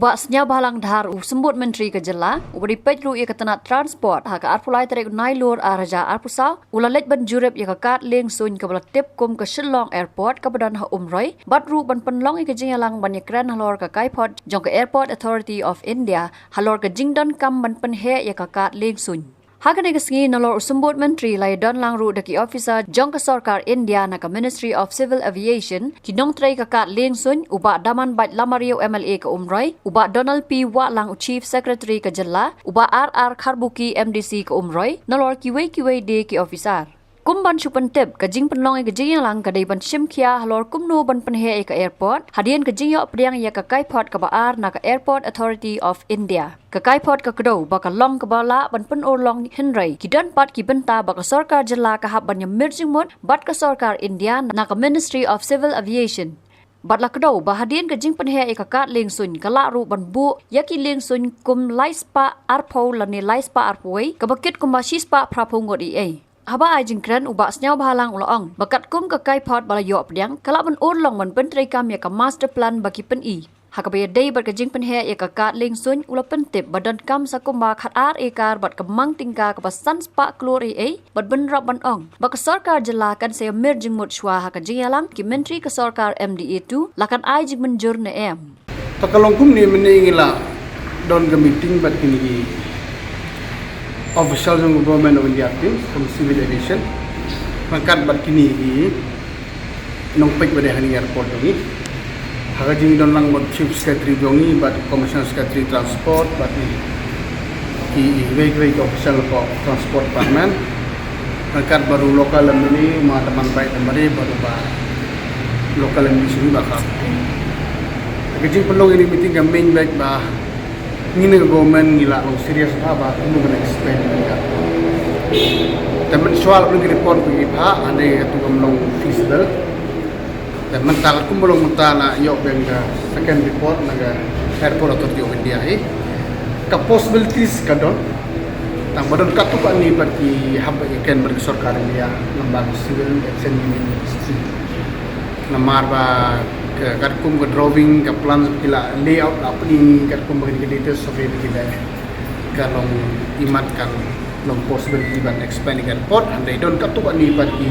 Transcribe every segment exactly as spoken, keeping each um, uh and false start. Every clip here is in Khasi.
Bah Sniawbhalang Dhar, u Symbud Myntri ka jylla, uba dei peit ruh ïa ka tnat transport, ha ka arphew lai tarik u Nailur ar hajar arphew saw, u la leit ban jurip ïa ka kad lieng suiñ kaba la tip kum ka Shillong Airport kaba don ha Umroi, bad ruh ban pynlong ïa ka jingïalang ban ïakren halor ka kaiphod jong ka Airport Authority of India halor ka jingdonkam ban pynheh ïa ka kad lieng suiñ. Ha kane ka sngi, nalor u Symbud Myntri, la ïadon lang ruh da ki officer jong ka sorkar India na ka Ministry of Civil Aviation, ki nongtrei ka kad lieng suiñ, u Bah Damanbait Lamariew, M L A ka Umroi, u Bah Donald P Wahlang, u Chief Secretary ka jylla, u Bah R R Kharbuki, M D C ka Umroi, nalor kiwei kiwei de ki officer. Kum ban shu pyntip, ka jingpynlong ïa ka jingïalang ka dei ban shim khia halor kumno ban pynheh ïa ka airport, hadien ka jingïoh pdiang ïa ka kaiphod kaba ar na ka Airport Authority of India. Ka kaiphod ka kdew ba ka long kaba lah ban pynurlong, hynrei ki don pat ki bynta ba ka sorkar jylla ka hap ban ïamir jingmut bad ka sorkar India na ka Ministry of Civil Aviation. Bad la kdew ba hadien ka jingpynheh ïa ka kad lieng suiñ ka lah ruh ban buh ïa ki lieng suiñ kum lai spah arphew lane lai spah arphew wei, kaba kit kumba shi spah phraphew ngut eiei. Haba ai jingkren, u Bah Sniawbhalang u la ong ba katkum ka kaiphod ba la ïoh pdiang, ka lah ban urlong ban pyntreikam ïa ka master plan ba ki pyni. Ha kaba ïadei bad ka jingpynheh ïa ka kad lieng suiñ, u la pyntip ba donkam sa kumba khatar ekar bad ka mang tyngka kaba san spah klur eiei, bad bynrap ban ong ba ka sorkar jylla kan sa ïamir jingmut shuwa ha ka jingïalang, ki myntri ka sorkar M D A two la kan ai jingmynjur ne em. Ta ka long kumne mynne ngi la don ka meeting bad kine ki official jong ka Government of India team from Civil Aviation, ryngkat bad kine ki nongpeit ba dei ha kane ka airport jong ngi. Ha ka jingdon lang bad Chief Secretary jong ngi, bad Commissioner Secretary Transport, bad ki, ki wei wei ki official ka Transport Department. Ryngkat bad u local M L A, u Ma Damanbait Lamare, bad u Bah local M D C, u Bah Kharbuki. Ka jingpynlong ïa kane ka meeting ka main beit ba ngi na ka government ngi la long serious bha ba kumno ban expand ïa ka. Te mynshuwa la pynlong ki report ba ngi bha, hynrei katu kam long feasible. Te mynta katkum ba long mynta la ïoh biang ka second report na ka Airport Authority of India hi. Ka possibilities ka don. Tang ba don katto katne pat ki hap ban ïakren bad ka sorkar India, namar ka Civil Aviation Ministry. Namar ba ka, katkum ka drawing, ka plan ki la layout la pynlong, katkum ba ki details survey ba ki la, ka long imat kan long possibility ban expand ka airport, hynrei don katto katne pat ki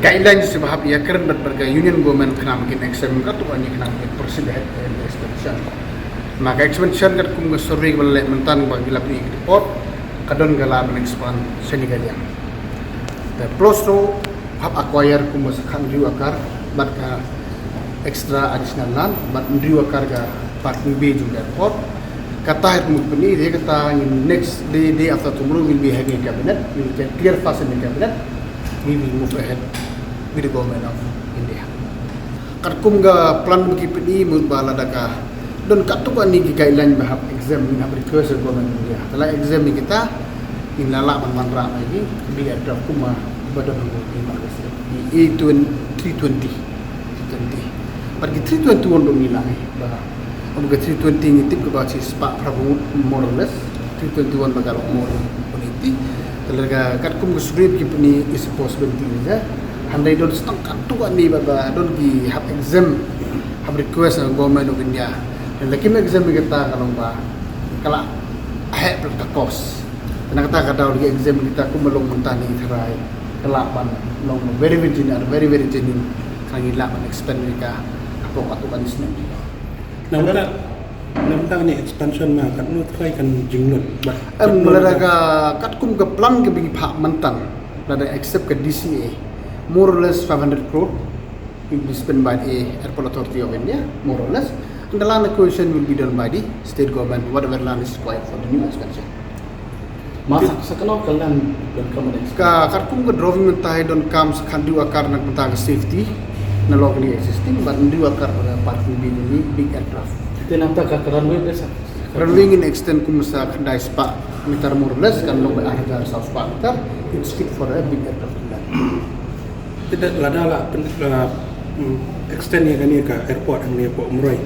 guidelines ba hap ïakren bad, bad ka Union Government khnang ba kin accept, katto katne khnang ba kin proceed ahead with the expansion. Ma ka expansion katkum ka survey ba la leh mynta ba ki la pynlong ka report, ka don ka lad ban expand shane ka liang. Te plus ruh hap acquire kumba sa khathynriew acre bad ka extra additional land bad hynriew acre ka parking bay jong ka airport. Kata hi kumba pyni, te kata in next day, day after tomorrow, we'll be having a cabinet, we'll get clear fast in the cabinet, we will move ahead with the government of India. Katkum ka plan ba ki pyni, mut ba lada ka don katto katne ki guideline ba hap exempt, ngin hap request government of India. Te la exempt ïa kita, ngin la lah ban wanrah ïa ki, ki big aircraft kumba ba don ha ki market. Ki A three twenty, three twenty. Bad ki three twenty-one ruh ngi la, eh, ba, um, ka three twenty ngi tip kaba shi spah phraphew ngut, more or less. Three twenty-one ba ka long more than one eighty. Te lada ka katkum ka survey ba ki pyni is a possibility, eh. Hynrei don sa tang katto katne ba, ba don ki hap exempt, hap request na Government of India. Te lada kim exempt ïa kita ka long ba ka la heh palat ka cost. Te na kata ka daw lada ki exempt ïa kita kumba long mynta ngi tharai ka lah ban long very, very genuine, very, very genuine. Ka ngi lah ban expand ïa ka hapoh katto katne snem. Na mynta, na mynta kane expansion ma katno trai kan jinglut. Em, lada ka katkum ka plan kaba ngi phah mynta, lada accept ka D C A, more or less five hundred crore will be spent by the Airport Authority of India, more or less. And the land acquisition will be done by the state government, whatever land is required for the new expansion. Ma sa, sa kano ka land donkam ne? Ka katkum ka drawing mynta hi donkam sa khathynriew acre na ka bynta ka safety, nalor kane existing, bad hynriew acre ka parking bay, big aircraft. Te nangta ka, ka runway bha sa? Runway ngin extend kum sa khyndai spah meter more or less, kan long ba ar hajar saw spah meter, it's fit for a big aircraft to land. Te da lada la pyn-, la, mm, extend ïa kane ka airport hangne hapoh Umroi.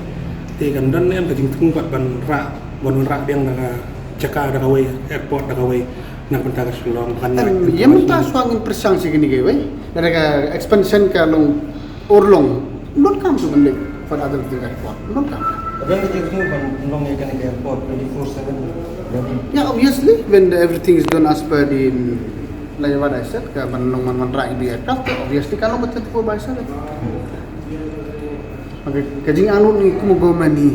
Te kan don ne em ka jingthung pat ban rah, ban wanrah biang da ka jaka da kawei, airport da kawei, na ka bynta ka Shillong, kan. Em, ïa mynta shuwa ngin pyrshang shi kane kawei. Lada ka expansion ka long urlong, donkam to ban leh further to the airport. Donkam. Ka don ka jingthmu ban long ïa kane ka airport twenty-four seven. Yeah, obviously, when everything is done as per the, like what I said, ka ban long man man rai bi aircraft, obviously ka long ka twenty-four by seven. Okay, ka jingangnud ngi kum government ngi,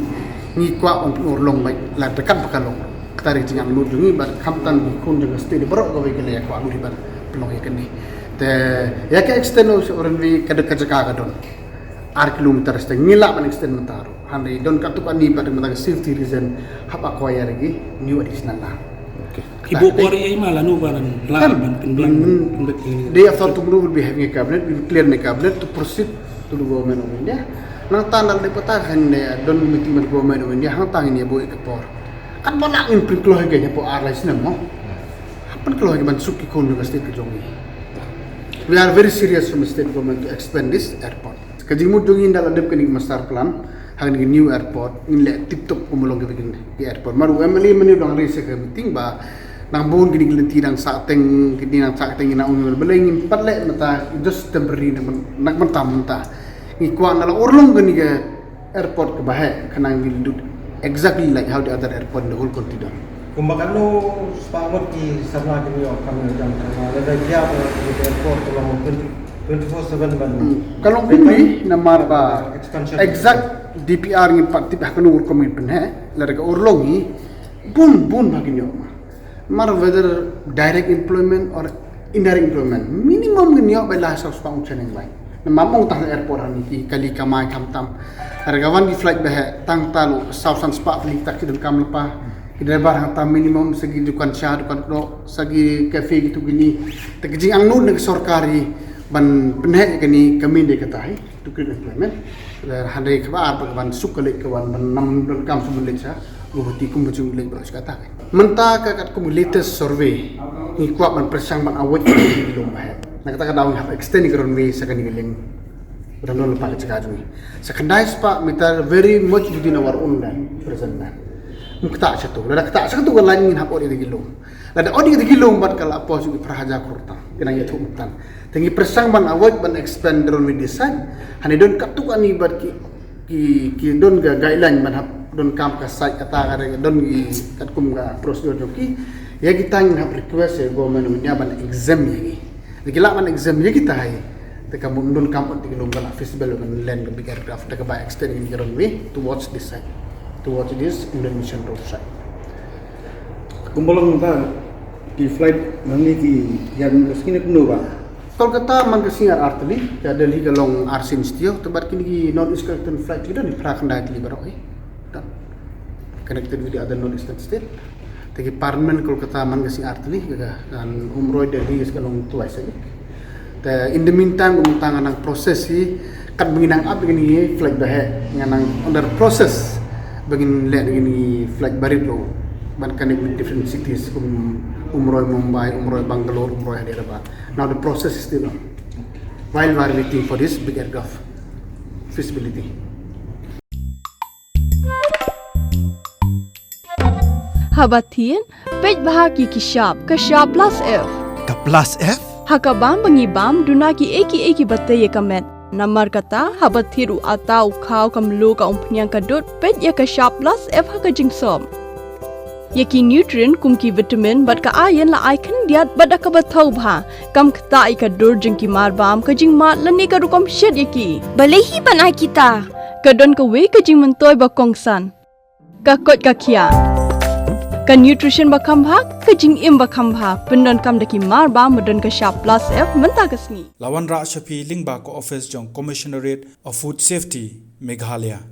ngi kwah ban pynurlong bai la dekat ba ka long. Ka tarik jingangnud jong ngi bad khamtam ngi khun jong ka state baroh kawei ka la kwah lut ban pynlong ïa kane. Te ïa ka extend o se oran wi ka da ka jaka ka don ar kilometer, te ngi lah ban extend mynta ruh. Hynrei don katto katne bad mynta ka safety reason hap acquire ïa ki new additional land. Ki buh bor ei ma lano ba ran la ban pynblang pynbit. Day after tomorrow we'll be having a cabinet, we'll clear the cabinet to proceed to the government of India. Nangta nal dei pata kan ne don meeting with government of India hangta ngin ïa buh ïa ka por. Kat ba lah ngin pynkloi ka ïa por ar lai snem mo. Pynkloi ka ban suk ki khun ka state ka jong ngi. We are very serious from the state government to expand this airport. Ka jingmut jong ngi nda la dep kane ka master plan ha kane ka new airport ngin leh tip top kum long ka bikin ki airport. Mar u M L A mane dang ri se ka meeting ba nang bun kine ki lynti dang sah teng kine dang sah teng ina ung balei ngin pat leh mynta just temporary nak mynta mynta ngi kwah na la urlong kane ka airport ka ba heh ka nang will do exactly like how the other airport in the whole country done. Kumba kano spah ngut ki samla ki ngi ong kam ngi jam kam ngi lada jia ba ki airport ka long twenty twenty-four seven ban. Ka long kumne namar ba exact D P R ngin pat tip ha kano rukom ngin pynheh lada ka urlong hi bun bun ba ki ngi ong. Mar whether direct employment or indirect employment minimum ngin ïoh ba la saw spah ong cheneng bai. Na mamong tang airport han ki kali kamai kam tam. Har ga wan ki flight ba heh tang ta lo saw san spah flight tak ki don kam lepa. Ki driver han tam minimum segi dukan cha dukan kdo segi cafe gitu gini. Te ki jingangnud na ki sorkar hi ban pynheh kani kamin de kata hi. To create employment. Hynrei kaba ar ba ka ban suk ka leit ka wan ban nam don kam sum leit sa. Guwahati kum bujung leit ba ka ta. Mynta ka kat kum latest survey ngi kwah ban pyrshang ban avoid ki lum ba heh. Na kata ka daw ngi hap extend ka runway sa kani ka lieng. Ba don lepa ka jaka jong ngi. Sa khyndai spah meter very much within our own land present land. Mung kata sa tu. Lada kata sa tu ka line ngin hap ot ïa ki lum. Lada ot ïa ki lum bad ka la pos ïa ki phra hajar crore tang. Ki nang ïathuh mynta. Te ngi pyrshang ban avoid ban expand drone with this side. Hynrei don katto katne bad ki ki ki don ka guideline ban hap don kam ka site kata ka don ki katkum ka procedure jong ki. Ïa kita ngin hap request ïa government of India ban exempt ïa ngi. Te ki lah ban exempt ïa kita hi. Te ka mun don kam ot ïa ki lum ka la feasible ban land ka big aircraft te ka ba extend ïa ki runway towards this side. Towards this Indian Mission Road side. Kumba long ta ki flight nangne ki ïa ka sngi ne kumno ba? Kolkata man ka sngi ar ar tylli, ka Delhi ka long ar sien stia, te bad kine ki North East connecting flight ki don phra khyndai tylli baroh hi. Connected with the other North Eastern state. Te ki permanent Kolkata man ka sngi ar tylli, ka kan Umroi Delhi ka long twice a week. Te in the meantime kum tang nang process hi kat ba ngin nang ap ngin ngi flight ba heh ngan nang under process ba ngin leh ngin ngi flight barit lo ban connect with different cities kum Umroi Mumbai, Umroi Bangalore, Umroi Hyderabad. Now the process is still on. While we are waiting for this big aircraft feasibility. Haba thied, peit bha ki ki shap, ka shap plus F. Ka plus F? Ha ka bam ba ngi bam duna ki ei ki ei ki ba tei ïa ka met. Namar kata haba thied u ata u khaw ka mluh ka umphniang ka dud peit ïa ka shap plus F ha ka jingsop. Ïa ki nutrient kum ki vitamin bad ka iron la ai khyndiat bad da kaba thaw bha. Kam ktah ïa ka dur jong ki mar bam ka jingmad lane ka rukom shet ïa ki. Balei hi ban ai kita? Ka don kawei ka jingmyntoi ba kongsan. Ka koit ka khiah. Ka nutrition ba kham bha, ka jingim ba kham bha. Pyndonkam da ki mar bam ba don ka shap plus F mynta ka sngi. La wanrah sha phi lyngba ka office jong Commissionerate of Food Safety, Meghalaya.